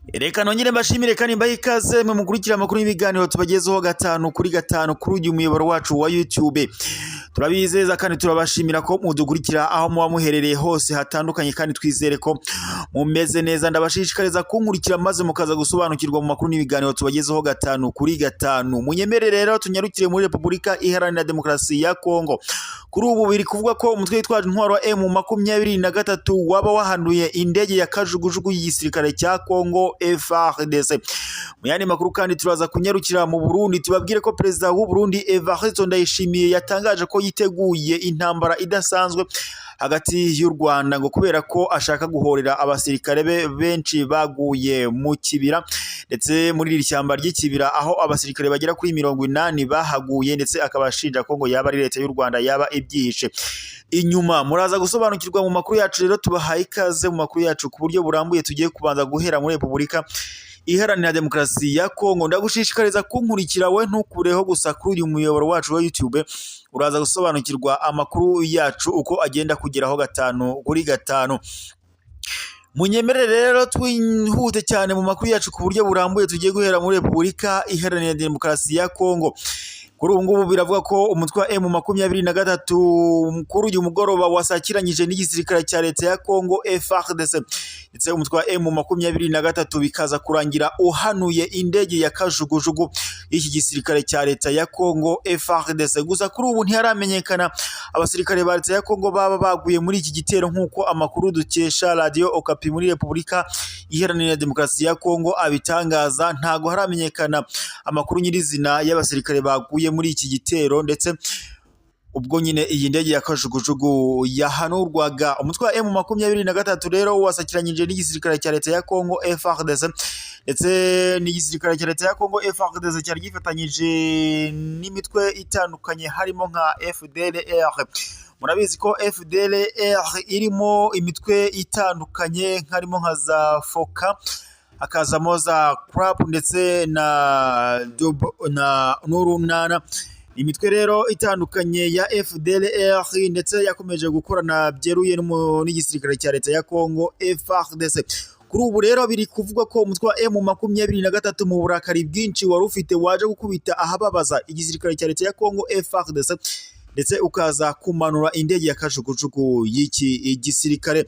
Reka nongere mbashimire kandi mbahe ikaze mwe mukurikira amakuru y'ibiganiro tubagezeho gatanu kuri gatanu kuri uyu muyoboro wacu wa YouTube. Turabizeza kandi turabashimira ko mudukurikira aho muba muherereye hose hatandukanye, kandi twizere ko mumeze neza. Ndabashishikariza kunkurikira maze mukaza gusobanukirwa mu makuru n'ibiganiro tubagezeho gatanu kuri gatanu. Munyemere rero tunyarukire muri Repubulika Iharanira Demokarasi ya Kongo. Kuri ubu biri kuvuga ko umutwe witwaje intwaro wa M23 waba wahanuye indege ya kajugujugu y'igisirikare cya Kongo FARDC. Mu yandi makuru kandi, turaza kunyarukira mu Burundi, tubabwire ko perezida w'u Burundi Evariste Ndayishimiye yatangaje ko yiteguye intambara idasanzwe hagati y'u Rwanda, ngo kubera ko ashaka guhorera abasirikare be benshi baguye mu Kibira, ndetse muri iri shyamba ry'Ikibira aho abasirikare bagera kuri 80 bahaguye, ndetse akaba ashinja ko ngo yaba ari leta y'u Rwanda yaba ibyihishe inyuma. Muraza gusobanukirwa mu makuru yacu. Rero tubahaye ikaze mu makuru yacu ku buryo burambuye. Tugiye kubanza guhera muri Repubulika Iharanira Demokarasi ya Kongo. Ndagushishikariza kunkurikira, we ntukureho gusa kuri uyu muyoboro wacu wa YouTube, uraza gusobanukirwa amakuru yacu uko agenda kugeraho gatanu kuri gatanu. Munyemerere rero twihute cyane mu makuru yacu ku buryo burambuye. Tugiye guhera muri Repubulika Iharanira Demokarasi ya Kongo. Kuri ubu ngubu biravuga ko umutwe wa M23 kuri uyu mugoroba wasakiranyije n'igisirikare cya leta ya Kongo FARDC, ndetse umutwe wa M23 bikaza kurangira uhanuye indege ya kajugujugu y'iki gisirikare cya leta ya Kongo FARDC. Gusa kuri ubu ntiharamenyekana abasirikare ba leta ya Kongo baba baguye muri iki gitero, nk'uko amakuru dukesha Radio Okapi muri Repubulika Iharanira Demokarasi ya Kongo abitangaza. Ntago haramenyekana amakuru nyirizina y'abasirikare baguye muri iki gitero, ndetse ubwo nyine iyi ndege ya kajugujugu yahanurwaga. Umutwe wa M23 rero wasakiranyije n'igisirikare cya leta ya Kongo FARDC, ndetse n'igisirikare cya leta ya Kongo FARDC cyari gifatanyije n'imitwe itandukanye harimo nka FDLR. Murabizi ko FDLR irimo imitwe itandukanye harimo nka za FOCA, hakazamo za CRAP ndetse na n'Urunana. Imitwe rero itandukanye ya FDLR ndetse yakomeje gukorana byeruye n'igisirikare cya leta ya Kongo FARDC. Kuri ubu rero biri kuvugwa ko umutwe wa M23 mu burakari bwinshi wari ufite waje gukubita ahababaza igisirikare cya leta ya Kongo FARDC, ndetse ukaza kumanura indege ya kajugujugu y'iki gisirikare.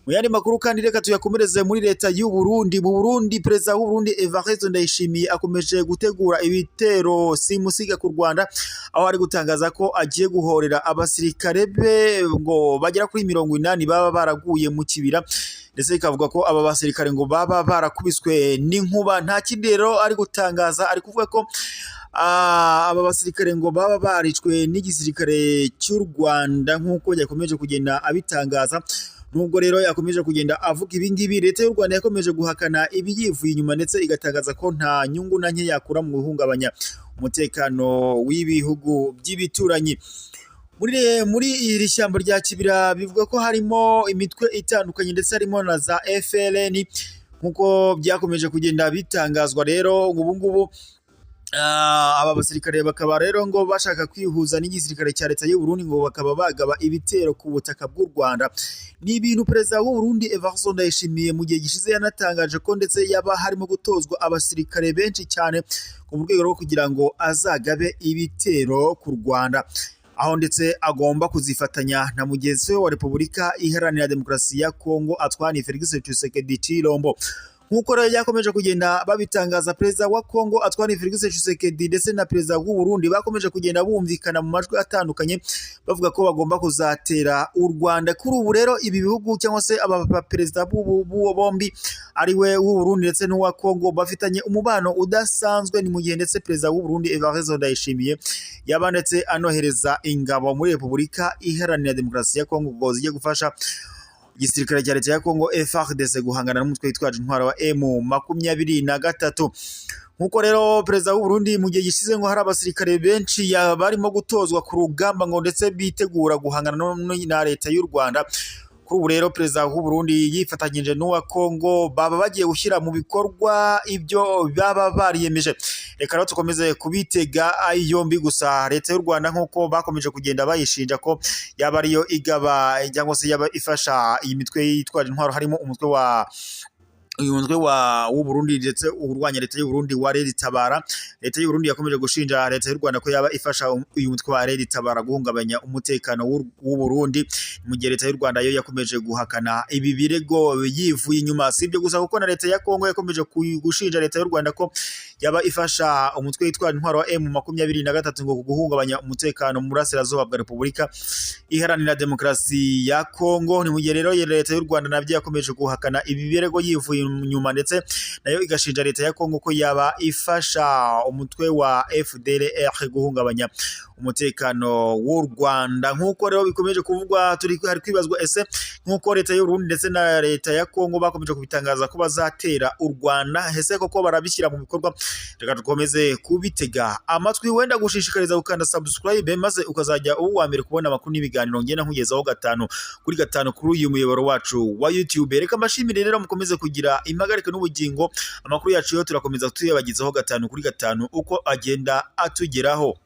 Mu yandi makuru kandi, reka tuyakomereze muri leta y'u Burundi. Mu Burundi, perezida w'u Burundi Evariste Ndayishimiye akomeje gutegura ibitero simusiga ku Rwanda, aho ari gutangaza ko agiye guhorera abasirikare be ngo bagera kuri 80 baba baraguye mu Kibira, ndetse bikavuga ko aba basirikare ngo baba barakubiswe n'inkuba. Nta kindi rero ari gutangaza, ari kuvuga ko aba basirikare ngo baba baricwe n'igisirikare cy'u Rwanda, nk'uko yakomeje kugenda abitangaza. Nubwo rero yakomeje kugenda avuga ibi ngibi, leta y'u Rwanda yakomeje guhakana ibiyivuye inyuma, ndetse igatangaza ko nta nyungu na nke yakura mu guhungabanya umutekano w'ibihugu by'ibituranyi. Muri iri shyamba rya Kibira bivuga ko harimo imitwe itandukanye, ndetse harimo na za FLN, nk'uko byakomeje kugenda bitangazwa. Rero ubu ngubu aba basirikare bakaba rero ngo bashaka kwihuza n'igisirikare cya leta y'u Burundi, ngo bakaba bagaba ibitero ku butaka bw'u Rwanda. Ni ibintu perezida w'u Burundi Evariste Ndayishimiye mu gihe gishize yanatangaje ko ndetse yaba harimo gutozwa abasirikare benshi cyane mu rwego rwo kugira ngo azagabe ibitero ku Rwanda, aho ndetse agomba kuzifatanya na mugenzi we wa Repubulika Iharanira Demokarasi ya Kongo Antoine Felix Tshisekedi Tshilombo. Nk'uko rero yakomeje kugenda babitangaza, perezida wa Kongo Antoine Felix Tshisekedi ndetse na perezida w'u Burundi bakomeje kugenda bumvikana mu majwi atandukanye, bavuga ko bagomba kuzatera u Rwanda. Kuri ubu rero ibi bihugu cyangwa se aba perezida b'uwo bombi, ari we w'u Burundi ndetse n'uwa Kongo, bafitanye umubano udasanzwe. Ni mu gihe ndetse perezida w'u Burundi Evariste Ndayishimiye yaba ndetse anohereza ingabo muri Repubulika Iharanira Demokarasi ya Kongo ngo zijye gufasha igisirikare cya leta ya Kongo FARDC guhangana n'umutwe witwaje intwaro wa M23. Nk'uko rero perezida w'u Burundi mu gihe gishize ngo hari abasirikare benshi barimo gutozwa ku rugamba, ngo ndetse bitegura guhangana na leta y'u Rwanda. Kuri ubu rero perezida w'u Burundi yifatanyije n'uwa Kongo baba bagiye gushyira mu bikorwa ibyo baba bariyemeje. Reka rero tukomeze kubitega yombi. Gusa leta y'u Rwanda, nk'uko bakomeje kugenda bayishinja ko yaba ariyo igaba cyangwa se yaba ifasha iyi mitwe yitwaje intwaro, harimo umutwe wa Uyu mutwe w'u Burundi ndetse urwanya leta y'u Burundi wa RED Tabara. Leta y'u Burundi yakomeje gushinja leta y'u Rwanda ko yaba ifasha uyu mutwe wa RED Tabara guhungabanya umutekano w'u Burundi, mu gihe leta y'u Rwanda yo yakomeje guhakana ibi birego yivuye inyuma. Si ibyo gusa, kuko na leta ya Kongo yakomeje gushinja leta y'u Rwanda ko yaba ifasha umutwe witwara intwaro wa M23 ngo guhungabanya umutekano mu burasirazuba bwa Repubulika Iharanira Demokarasi ya Kongo. Ni mu gihe rero leta y'u Rwanda nabyo yakomeje guhakana ibi birego yivuye inyuma, ndetse nayo igashinja leta ya Kongo ko yaba ifasha umutwe wa FDLR guhungabanya umutekano w'u Rwanda. Nk'uko rero bikomeje kuvugwa, turi hari kwibazwa: ese nk'uko leta y'u Burundi ndetse na leta ya Kongo bakomeje kubitangaza ko bazatera u Rwanda, ese koko barabishyira mu bikorwa? Reka dukomeze kubitega amatwi. Wenda gushishikariza gukanda subscribe, maze ukazajya uba uwa mbere kubona amakuru n'ibiganiro ngenda nkugezaho 5 kuri 5 kuri uyu muyoboro wacu wa YouTube. Reka mbashimire rero, mukomeze kugira impagarike n'ubugingo. Amakuru yacu yo turakomeza tuyabagezaho 5 kuri 5 uko agenda atugeraho.